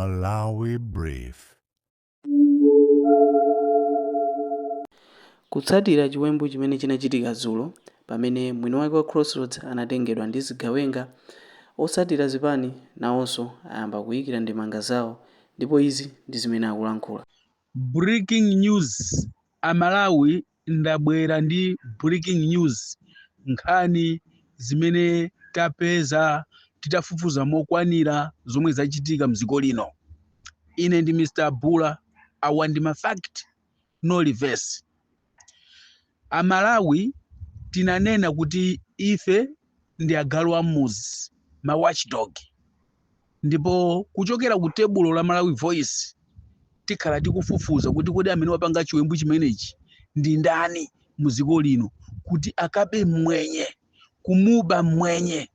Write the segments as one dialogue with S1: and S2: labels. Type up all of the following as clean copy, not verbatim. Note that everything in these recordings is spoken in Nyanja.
S1: Malawi Brief.
S2: Kutsatira chiwembu chimene chinachitika dzulo pamene mwini wake wa Crossroads anatengedwa ndi zigawenga, otsatira zipani nawonso ayamba kuyikira ndemanga zawo ndipo izi ndi zimene akulankhula.
S3: Breaking news, Amalawi, ndabwera ndi breaking news, nkhani zimene tapeza titafufuza mokwanira zomwe zachitika mdziko lino. Ine ndi Mr. Bula, awa ndi ma fact, no reverse. Amalawi, tinanena kuti ife ndi agalu ammuzi, ma watchdog, ndipo kuchokera ku tebulo la Malawi Voice tikhala tikufufuza kuti kodi amene wapanga chiwembu chimenechi ndi ndani muziko lino, kuti akabe mmwenye, kumuba mmwenye,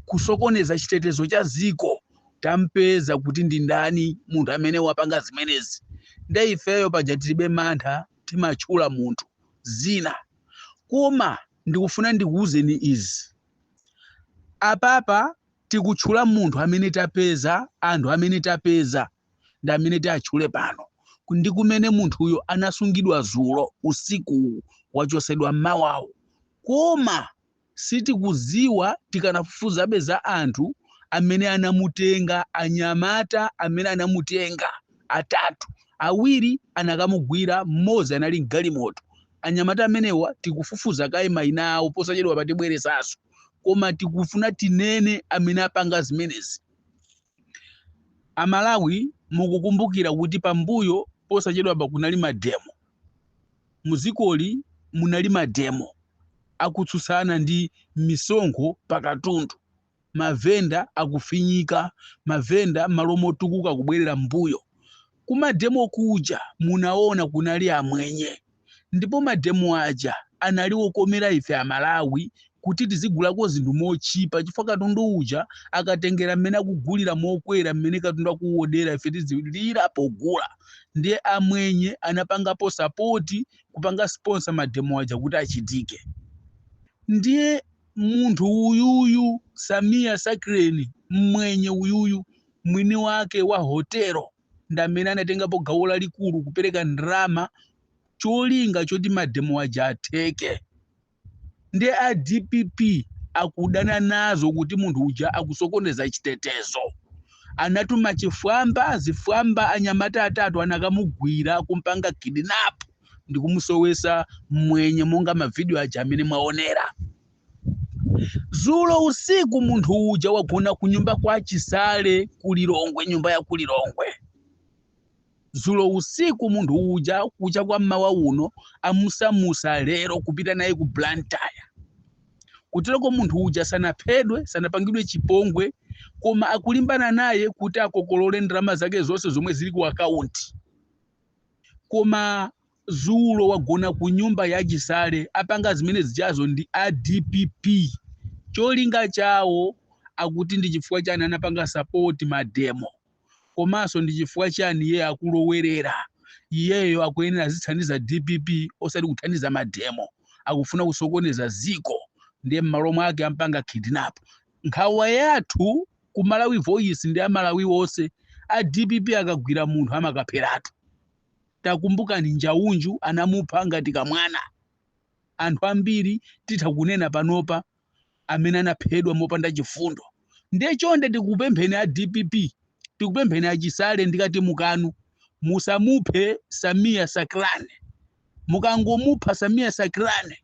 S3: kusokoneza chitetezo cha ziko. Tampeza kuti ndi ndani munthu amene wapanga zimenezi. Nde ifeyo paja tilibe mantha, timatchula munthu zina. Koma ndikufuna ndikuwuzeni izi: apapa tikutchula munthu amene tapeza, anthu amene tapeza ndi amene tiatchule pano, ndi kumene munthuyo anasungidwa zulo usiku, wachosedwa mmawawo. Koma sitikuziwa, tikanafufuzabe za anthu amene anamutenga, anyamata amene anamutenga atatu, awiri anakamugwira, mmodzi anali mgalimoto. Anyamata amenewa tikufufuza kaye mayina awo, posachedwa patibweresanso. Koma tikufuna tinene amene apanga zimenezi. Amalawi, mukukumbukira kuti pambuyo posachedwa pa kunali mademo muzikoli, munali mademo akutsutsana ndi misonkho pakatundu, mavenda akufinyika, mavenda malo motukuka kubwerera mbuyo. Kumademo kuja munaona kunali amwenye, ndipo mademo aja anali okomera ife Amalawi kuti tizigulako zinthu mochipa, chifukwa katundu uja akatengera mmene akugulira mokwera, mmene katundu akuwodera, ife tizilira pogula. Ndiye amwenye anapangapo support, kupanga sponsor mademo aja kuti achitike. Ndiye munthu uyuyu, Samia Sakreni, mmwenye uyuyu, mwini wake wa hotelo, ndi amene anatengapo gawo lalikulu kupereka ndalama cholinga choti mademo aja atheke. Ndiye a DPP akudana nazo kuti munthu uja akusokoneza chitetezo. Anatuma chifwamba, zifwamba, anyamata atatu anakamugwira, kumpanga kidnap ndi kumusowesa mmwenye, monga mavidiyo aja amene mwaonera. Zulo usiku munthu uja wagona ku nyumba kwa Chisale ku Lilongwe, nyumba ya ku Lilongwe. Zulo usiku munthu uja, kucha kwa mmawa uno, amusamusa lero kupita naye ku Blantyre. Kutereko munthu uja sanaphedwe, sanapangidwe chipongwe, koma akulimbana naye kuti akokolole ndalama zake zonse zomwe zili ku akaunti. Koma zulo wagona ku nyumba ya Chisale. Apanga zimene zijazo ndi a DPP. Cholinga chawo akuti ndi chifukwa chani anapanga support mademo, komanso ndi chifukwa chani iye akulowerera, iyeyo akuyenera azithandiza DPP osati kuthandiza mademo, akufuna kusokoneza ziko. Ndiye m'malo mwake ampanga kidnap. Nkhawa yathu ku Malawi Voice ndi Amalawi wonse, a DPP akagwira munthu amakapheratu. Takumbukani Njaunju, anamupha ngati kamwana. Anthu ambiri titha kunena panopa amene anaphedwa mopanda chifundo. Ndiye chonde tikupempheni a DPP, tikupempheni Achisale ndikati mukanu, musamuphe Samia Sakrane. Mukangomupha Samia Sakrane,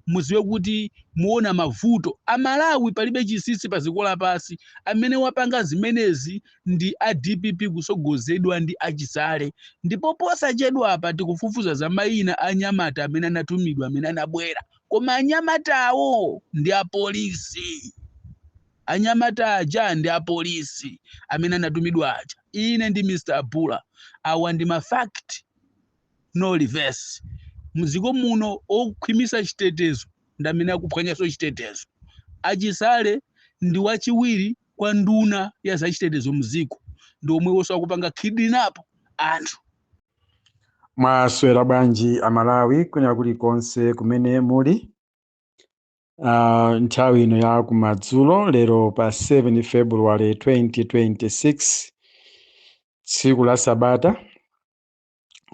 S3: muziwe kuti muona mavuto. Amalawi, palibe chinsinsi pa dziko lapansi. Amene wapanga zimenezi ndi a DPP kusogozedwa ndi Achisale. Ndipo posachedwa apa tikufufuza za mayina a anyamata amene anatumidwa, amene anabwera, koma anyamatawo ndi apolisi. Anyamata aja ndi apolisi amene anatumidwa aja. Ine ndi Mr. Abula, awa ndi ma fact, no reverse. Mdziko muno okhwimisa chitetezo ndi amene akuphwanyanso chitetezo. Achisale ndi wachiwiri kwa nduna ya zachitetezo mdziko, ndi omwe akupanga kidnap anthu.
S4: Mwaswera bwanji Amalawi kwina kulikonse kumene muli? Nthawi ino ya kumadzulo lero pa 7 February 2026. Tsiku la Sabata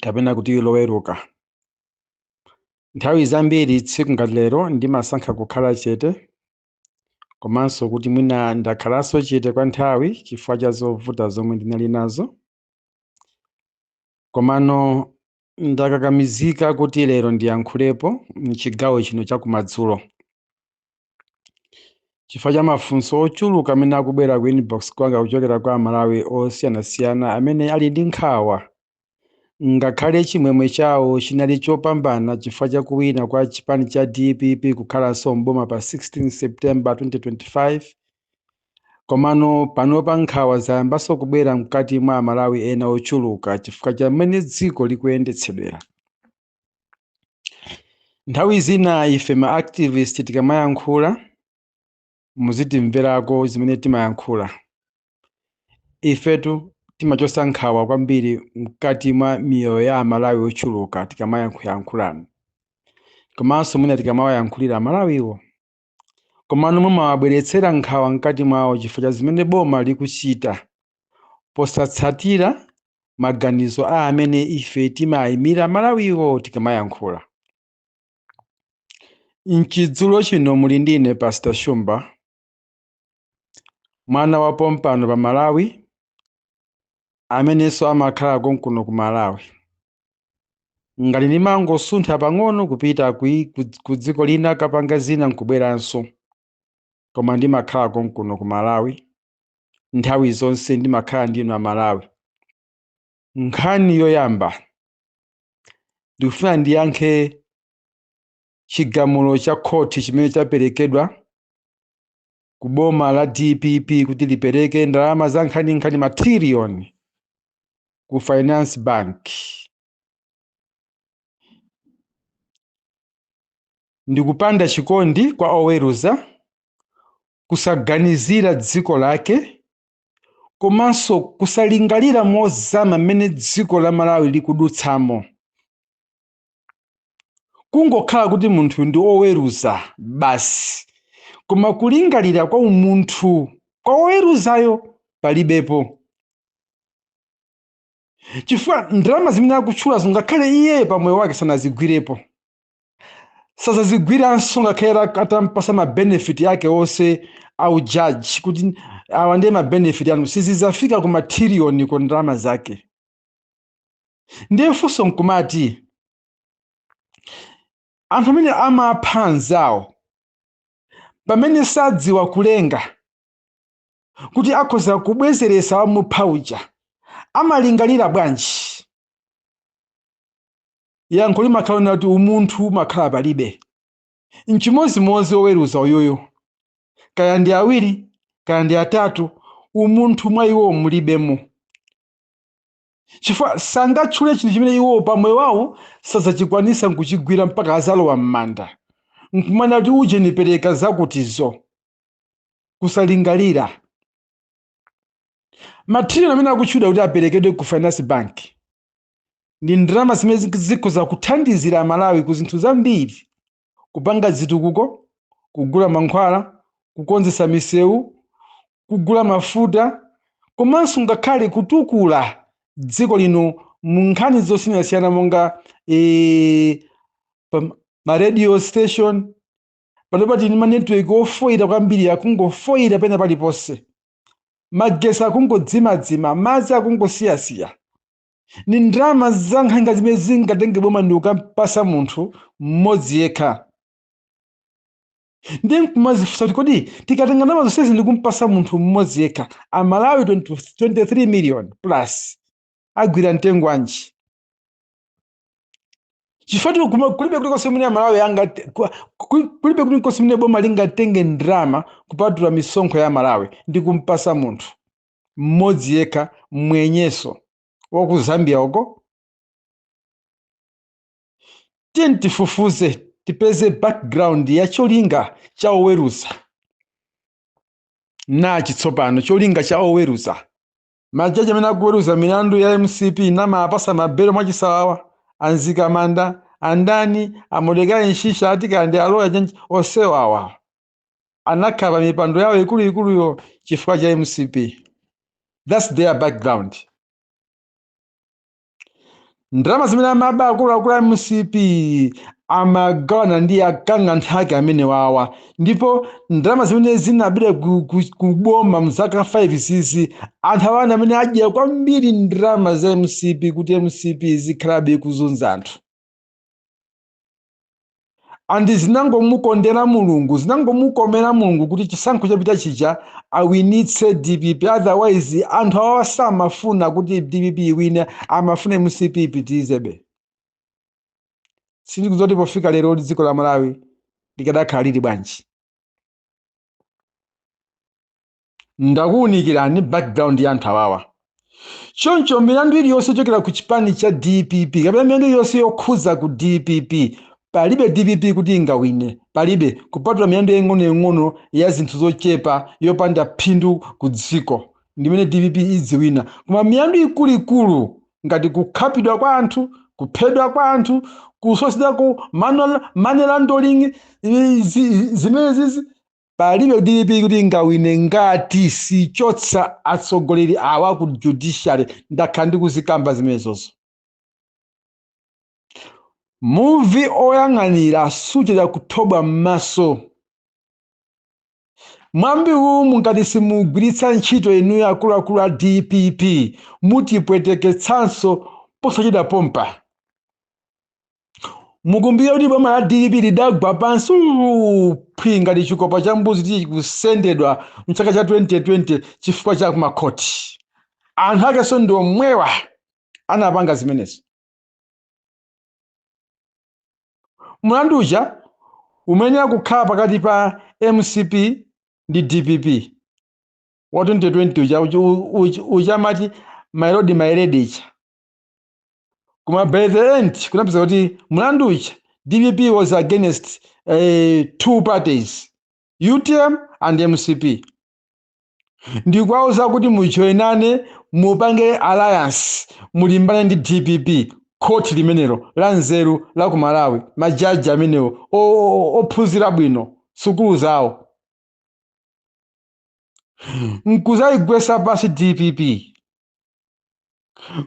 S4: kapena kuti Loweruka. Nthawi zambiri tsiku ngati lero ndimasankha kukhala chete, komanso kuti mwina ndakhalanso chete kwa nthawi chifukwa cha zovuta zomwe ndinali nazo. Komano ndakakamizika kuti lero ndiyankhulepo mchigawo chino chakumadzulo chifukwa cha mafunso ochuluka amene akubwera ku inbox kwanga kuchokera kwa Amalawi osiyanasiyana amene ali ndi nkhawa, ngakhale chimwemwe chawo chinali chopambana chifukwa cha kuwina kwa chipani cha DPP kukhalanso mboma pa 16 September 2025. Komano panopa nkhawa zayambanso kubwera mkati mwa Amalawi ena ochuluka chifukwa cha mmene dziko likuyendetsedwera. Nthawi zina ife ma activist tikamayankhula, muzitimverako zimene timayankhula. Ifetu timachosa nkhawa kwambiri mkati mwa miyoyo ya Amalawi ochuluka tikamayankhuyankhulana, komanso mwina tikamawayankhulira Amalawiwo. Komano mumawabweretsera nkhawa mkati mwawo chifukwa cha zimene boma likuchita posatsatira maganizo a amene ife timayimira Amalawiwo tikamayankhula. Mchidzulo chino muli ndine Pastor Shumba, mwana wa pompano pa Malawi, amenenso amakhala konkuno ku Malawi. Ngati ndimangosuntha pang'ono kupita ku dziko lina kapanga zina nkubweranso, koma ndimakhala konkuno ku Malawi. Nthawi zonse ndimakhala ndinu Amalawi. Nkhani yoyamba, ndikufuna ndiyankhe chigamulo cha khoti chimene chaperekedwa ku boma la DPP kuti lipereke ndalama za nkhaninkhani, matriliyoni, ku Finance Bank. Ndikupanda chikondi kwa oweruza, kusaganizira dziko lake, komanso kusalingalira mozama mmene dziko la Malawi likudutsamo. Kungokhala kuti munthu ndi oweruza basi, koma kulingalira kwa umunthu kwa oweruzayo palibepo, chifukwa ndalama zimene akutchulazo ngakhale iye pamoyo wake sanazigwirepo, sazazigwiranso, ngakhale atampasa mabenefit ake onse au judge kuti awa ndiye mabenefit anu, sizizafika ku matriliyoni ku ndalama zake. Ndiye funso nkumati, anthu amene amapha anzawo pamene sadziwa kulenga kuti akhoza kubwezeresa wamupha uja, amalingalira bwanji? Yankho limakhala kuti umunthu umakhala palibe. Nchimozimozi oweruza uyuyu, kaya ndi awiri kaya ndi atatu, umunthu mwa iwo mulibemo, chifukwa sangatchule chinthu chimene iwo pamoyo wawo sazachikwanisa nkuchigwira mpaka azalowa m'manda, nkumana kuti uje nipereka zakutizo. Kusalingalira. Matriliyoni amene akutchulidwa kuti aperekedwe ku Finance Bank ndi ndalama zimene zikhoza kuthandizira Amalawi ku zinthu zambiri, kupanga zitukuko, kugula mankhwala, kukonzesa misewu, kugula mafuta, komanso ngakhale kutukula dziko lino mu nkhani zosiyanasiyana monga ma radio station. Panopa tili ma network ofoira kwambiri, akungofoira pena paliponse, magesi akungodzimadzima, madzi akungosiyasiya. Ni ndalama za nkhanga zimene zingatenge boma ndi kukampasa munthu mmodzi yekha. Ndiye nkumazifunsa kuti kodi tikatenga ndalama zonsezi ndi kumpasa munthu mmodzi yekha, Amalawi 20 23 million plus agwira mtengo wanji? Chifukwa kulibe kulikonse kumene Amalawi kulibe kulikonse kumene boma lingatenge ndalama kupatula misonkho ya Malawi ndi kumpasa munthu mmodzi yekha, mwenyeso wa ku Zambia uko. Tiye tifufuze, tipeze background ya cholinga cha oweruza. Nachi tsopano cholinga cha oweruza: majaji amene akuweruza milandu ya MCP namapasa mabelo mwachisawawa, anzikamanda andani, aMordekai Msisha, ati kandi aloya chanji, onsewawa anakhala pa mipando yawo ikuluikuluyo chifukwa cha MCP. That's their background. Ndalama zimene amaba akuluakulu a MCP amagawana ndi akang'anthake amene wawa, ndipo ndalama zimene zinabedwa ku boma mzaka 5 zizi, anthu awana amene adya kwambiri ndalama za MCP kuti MCP zikhalabe kuzunza anthu. Andi zinangomukondera Mulungu, zinangomukomera Mulungu kuti chisankho chapita chija awinitse DPP, otherwise anthu awa samafuna kuti DPP iwine, amafuna MCP ipitizebe. Sindikudziwa pofika lero dziko la Malawi likadakhala lili bwanji. Ndakuwunikirani background ya anthu awawa. Choncho milandu iliyonse yochokera ku chipani cha DPP kapena milandu iliyonse yokhudza ku DPP, palibe DPP kuti ingawine, palibe, kupatula milandu ing'onoing'ono ya zinthu zochepa yopanda phindu ku dziko ndimene DPP idziwina. Koma milandu ikuluikulu ngati kukhapidwa kwa anthu, kuphedwa kwa anthu, kusosedwa ku money laundering, zimene zizi, palibe DPP kuti ingawine ngati sichotsa atsogoleri awa ku judiciary. Ndakhala ndikuzikamba zimenezozo. Muvi oyang'anira suchita kuthobwa m'maso. Mwambi uwu mungati simugwiritsa ntchito inuyo akuluakulu a DPP, mutipweteketsanso posachita pompa. Mukumbukire kuti boma la DPP lidagwa pansi phwi ngati chikopa cha mbuzi chili kusendedwa mchaka cha 2020 chifukwa cha kumakhoti. Anthu akenso ndi omwewa anapanga zimenezo. Mlandu uja umene akukhala pakati pa MCP ndi DPP wa 2020 uja, uja amati my lord my lady icha. Koma by the end kunapeza kuti mlandu uja DPP was against two parties, UTM and MCP. Ndikuwauza kuti mujoinane, mupange alliance, mulimbane ndi DPP. Khoti limenelo la nzeru la ku Malawi, majaji amenewo ophunzira bwino sukulu zawo, nkuzayigwesa pasi DPP,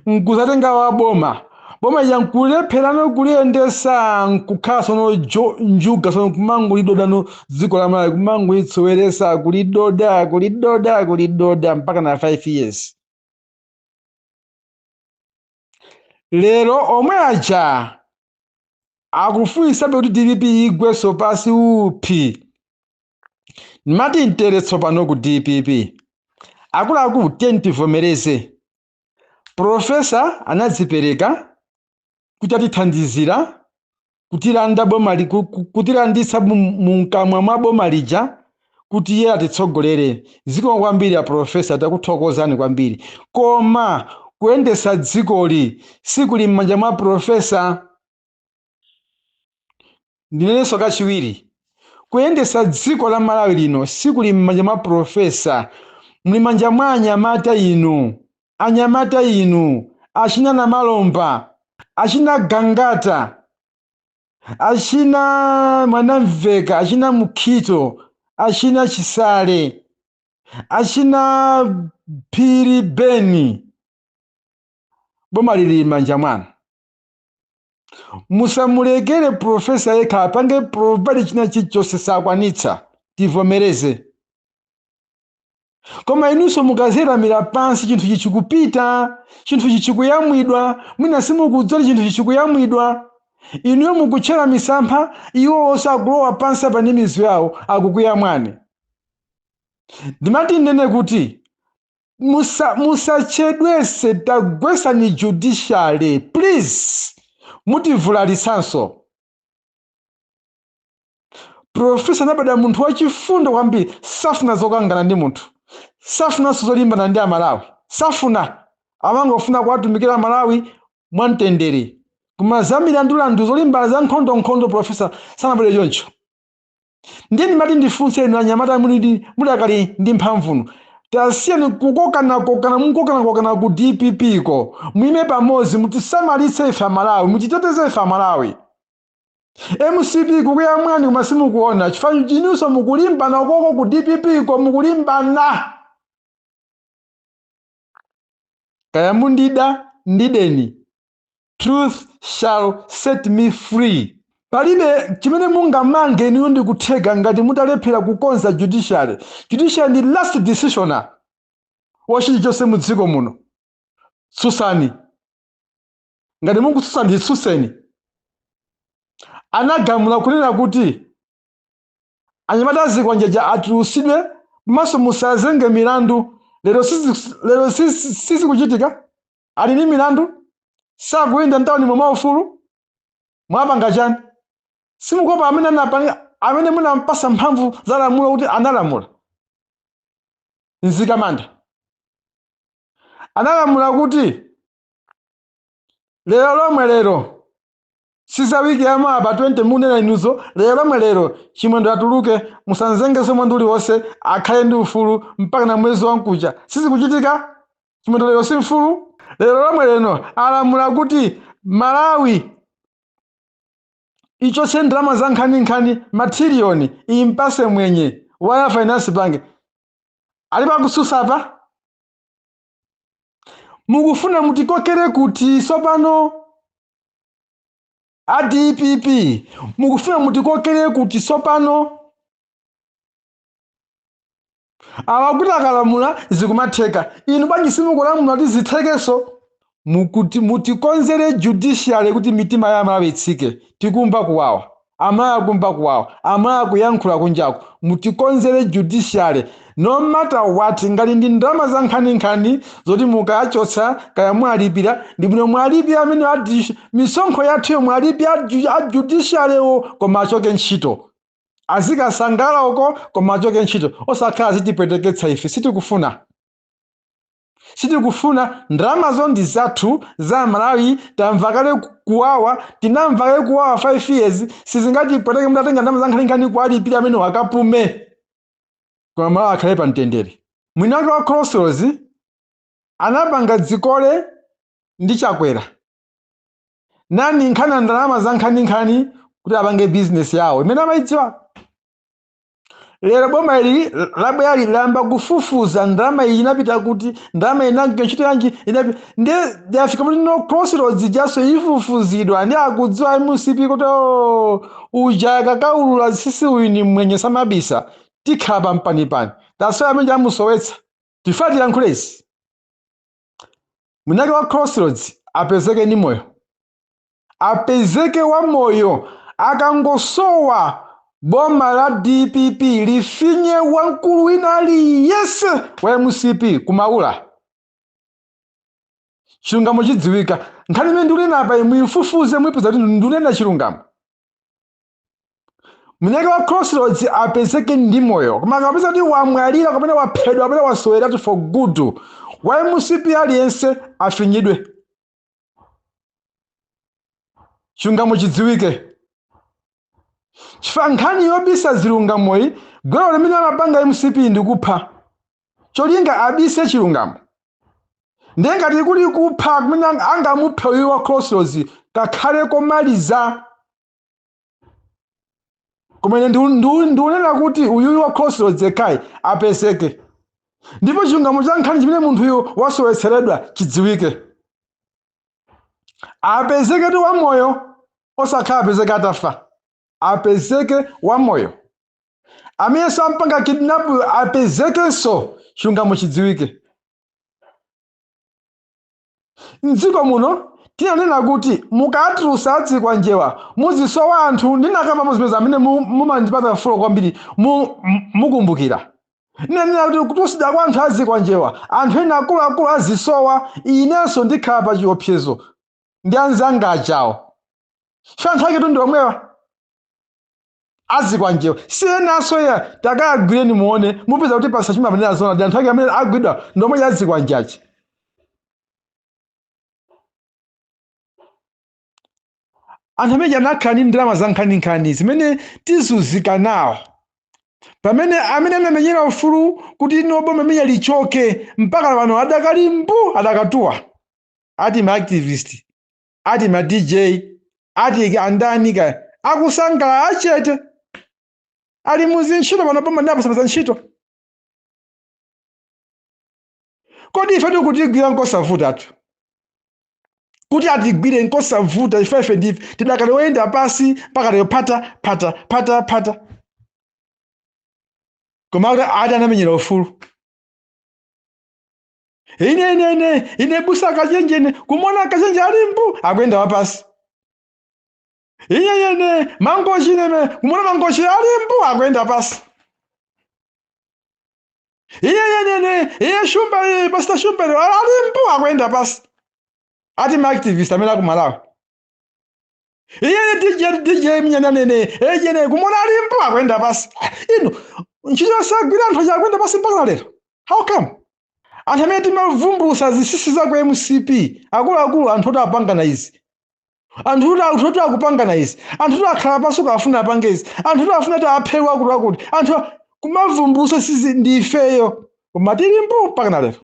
S4: nkuzatenga wa boma, boma ija nkulepherano kuliyendesa, nkukhala sono njuga sono kumangolidodano dziko la Malawi, kumangolitsoweresa, kulidoda, kulidoda, kulidoda mpaka na 5 years. Lero omwe aja akufunsabe kuti DPP igweso pasi uphi. Ndimati mtere tsopano ku DPP. Akuluakulu, tiyeni tivomereze. Profesa anadzipereka kuti atithandizira kutilanda boma kutilanditsa mumkamwa mwa boma lija kuti iye atitsogolere. Zikomo kwambiri a profesa, takuthokozani kwambiri. Koma kuyendesa dzikoli sikuli m'manja mwa profesa. Ndinenenso kachiwiri, kuyendesa dziko la Malawi lino sikuli m'manja mwa profesa, muli manja mwa anyamata inu. Anyamata inu, achina Namalomba, achina Gangata, achina Mwanamveka, achina Mukhito, achina Chisale, achina Phiri Beni, boma lili m'manja mwanu. Musamulekere profesa yekha apange provide china chilichonse, sakwanitsa, tivomereze. Koma inunso mukazeramira pansi, chinthu chichikupita, chinthu chichikuyamwidwa, mwina simukudziwa kuti chinthu chichikuyamwidwa. Inuyo mukutchera misampha, iwo onse akulowa pansi apa ndi mizu yawo akukuyamwani. Ndimati ndinene kuti musachedwese, tagwesani judiciary please, mutivulalitsanso. Profesa anabadwa munthu wachifundo kwambiri, safuna zokangana ndi munthu, safunanso zolimbana ndi Amalawi, safuna, amangofuna kuwatumikira Amalawi mwamtendere. Koma za milandulandu zolimbana za nkhondo-nkhondo, profesa sanabadwe choncho. Ndiye ndimati ndifunse inu anyamata mudakali ndi mphamvuno, tasiyani kukokanakokana, mukokanakokana ku DPP ko, muime pamodzi, mutisamalitse ife Amalawi, mutiteteze ife Amalawi. MCP kukuyamwani koma simukuona, chifukwa inunso mukulimbana koko ku DPP ko, mukulimbana. Kaya mundida ndideni, Truth shall set me free. Palibe chimene mungamange inuyo ndikutheka ngati mutalephera kukonza judiciary. Judiciary ndi last decisioner wa chilichonse mu dziko muno. Tsutsani. Ngati mukutsutsa nditsutseni. Anagamula kunena kuti anyamata azikwanje aja atulutsidwe komanso musazenge milandu. Lero lero sizikuchitika. Ali ndi milandu, sakuyenda mtawuni mwaufulu. Mwapanga chani? Simukuopa amene anapanga, amene munampasa mphamvu za lamulo kuti analamula. Mzikamanda analamula kuti lero lomwe lero, siza wiki yamawa pa 20 munena inuzo, lero lomwe lero Chimwendo atuluke, musanzengeso mlandu uliwonse, akhale ndi ufulu mpaka na mwezi wamkucha. Sizikuchitika. Chimwendo lero si mfulu. Lero lomwe leno alamula kuti Malawi ichotse ndalama za nkhaninkhani matiliyoni impase mwenye wa Finance Bank. Alipo akususa apa? Mukufuna mutikokere kuti sopano a DPP, mukufuna mutikokere kuti sopano? Awa kuti akalamula zikumatheka, inu bwanji simukulamula kuti zithekenso? Mukuti mutikonzere judiciary kuti mitima ya Amalawi itsike. Tikumva kuwawa, Amalawi akumva kuwawa, Amalawi akuyankhula kunjaku. Mutikonzere judiciary no matter what. Ngati ndi ndalama za nkhaninkhani zoti mukachotsa kaya mwalipira, ndi bwino mwalipira amene misonkho yathuyo, mwalipira a judiciarywo, koma achoke ntchito, azikasangala uko, koma achoke ntchito, osakhala azitipweteketsa ife. Sitikufuna, sitikufuna. Ndalamazo ndi zathu za Malawi. Tamva kale kuwawa, tinamva kale kuwawa 5 years. Sizingatipweteke mutatenga ndalama za nkhaninkhani kuwalipira amene wakapume, koma Malawi akhale pa mtendere. Mwinake wa Crossroads anapanga dzikole ndi Chakwera nani nkhana ndalama za nkhaninkhani kuti apange bizinesi yawo imene amayidziwa. Lero boma ili labwera lilamba kufufuza ndalama iyi inapita kuti, ndalama inagwira ntchito yanji, ndi yafika kuti no Crossroads jaso ifufuzidwa. Ndi akudziwa MCP kuti, oh, uja akakaulula sisi uyu ni mwenye samabisa, tikhala pampanipani. That's why amene amusowetsa. Tifati tiyankhulezi, mwinake wa Crossroads apezeke ndi moyo, apezeke wa moyo. Akangosowa, boma la DPP lifinye wamkulu wina aliyense wa MCP kumaula, chilungamo chidziwika. Nkhani imene ndikunena apa muifufuze, muipeza kuti ndikunena chilungamo. Mwinake wa Crossroads apezeke ndi moyo, koma akapeza kuti wamwalira kapena waphedwa kapena wasoweratu for good, wa MCP aliyense afinyidwe, chilungamo chidziwike. Chifukwa nkhani yobisa zilungamoyi, gwero limene amapanga MCP ndikupha, cholinga abise chilungamo. Ndiye ngati kuli kupha kumene angamuphe uyu wa Crossroads, kakhale komaliza. Kumene ndikunena kuti uyuyu wa Crossroads yekhayi apezeke, ndipo chilungamo cha nkhani chimene munthuyu wasowetseredwa chidziwike. Apezeke ti wamoyo, osakhala apezeke atafa, apezeke wamoyo. Amene sampanga kidnap apezekenso, chilungamo chidziwike. Mdziko muno tinanena kuti mukatulusa adzikwanjewa muzisowa anthu. Ndinakambapo zimene amene mumandipata follow kwambiri mukumbukira. Ndinanena kuti kutulusidwa kwa anthu azikwanjewa, anthu ena akuluakulu azisowa, inenso ndikhala pa chiopsezo ndi anzanga ajawo. Chifukwa anthu aketu ndi omwewa azikwanjewa, si enanso ya. Takayagwireni muone, mupeza kuti pasachima panena zona ndi anthu ake amene agwidwa ndi omwe azikwanjachi. Anthu amene anakhala ndi ndalama za nkhaninkhani zimene tizunzika nawo, pamene amene anamenyera ufulu kuti ino boma imene lichoke mpaka pano adakali mbu, adakatuwa, ati ma activist, ati ma DJ, ati andani ka, akusangalala achete, ali muzintchito pano, boma ndinapasapasa ntchito. Kodi ife tikutigwira nkosavutatu? Kuti atigwire nkosavuta. Ifefe ndife tidakali woyenda pasi mpaka lero, phata phata phata phata. Koma kuti ati anamenyera ufulu, ine ine ine ine busa Kachenje, ine kumona Kachenje ali mbu, akuyenda wapasi. Ine ine Mangochi, ine kumona Mangochi ali mbu, akuyenda pasi. Ine ine ine ine Shumba, Pastor Shumba ali mbu, akuyenda pasi. Ati ma activist amene akumalawi. Iye DJ, DJ Mnyananene ejene, kumona ali mbu, akuyenda pasi. Ino ntchito sagwira anthu aja, akuyenda pasi mpaka lero. How come anthu amene timavumbulutsa zinsinsi za ku MCP, akuluakulu, anthu oti apangana izi, anthu oti akupangana izi, anthu oti akhala pansi ukafuna apange izi, anthu oti afuna ti aphewa akuti akuti, anthu kumavumbulutsa sizi ndi ifeyo, koma tili mbu mpaka na lero?